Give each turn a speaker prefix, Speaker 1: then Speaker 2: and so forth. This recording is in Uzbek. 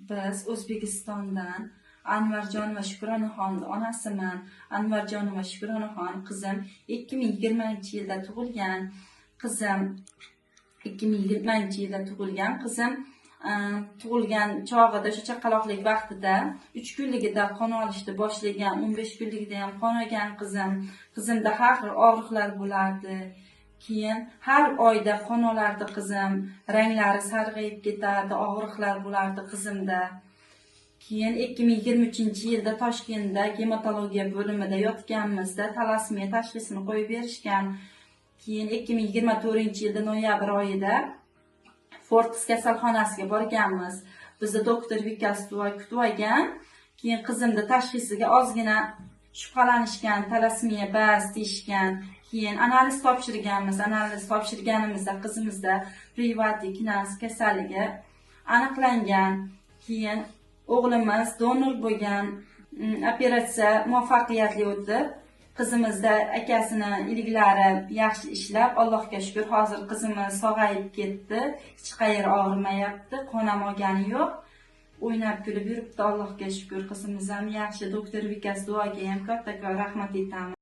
Speaker 1: Biz O'zbekistondan Anvarjonova Shukronaxonni onasiman. Anvarjonova Shukronaxon qizim 2020-yilda tug'ilgan. Qizim 2020-yilda tug'ilgan. Qizim tug'ilgan chog'ida, shu chaqaloqlik vaqtida 3 kunligida qon olishni boshlagan, 15 kunligida ham qon olgan qizim. Qizimda har xil og'riqlar bo'lardi. Keyin har oyda qon olardi qizim, ranglari sarg'ayib ketardi, og'riqlar bo'lardi qizimda. Keyin 2023-yilda Toshkentda gematologiya bo'limida yotganimizda talasmiya tashxisini qo'yib berishgan. Keyin 2024-yilda noyabr oyida Fortis kasalxonasiga borganmiz. Bizni doktor Vikas kutib olgan. Keyin qizimda tashxisiga ozgina shubhalanishgan, talasmiya bas deyishgan. Keyin analiz topshirganmiz. Analiz topshirganimizda qizimizda privati kinaz kasalligi aniqlangan. Keyin o'g'limiz donor bo'lgan, operatsiya muvaffaqiyatli o'tib, qizimizda akasini iliklari yaxshi ishlab, Allohga shukur, hozir qizimiz sog'ayib ketdi, hech qayeri og'rimayapti, qon ham olgani yo'q. O'ynab kulib yuribdi, Allohga shukur, qizimiz ham yaxshi. Doktor Vikas duoga ham kattakon rahmat aytamiz.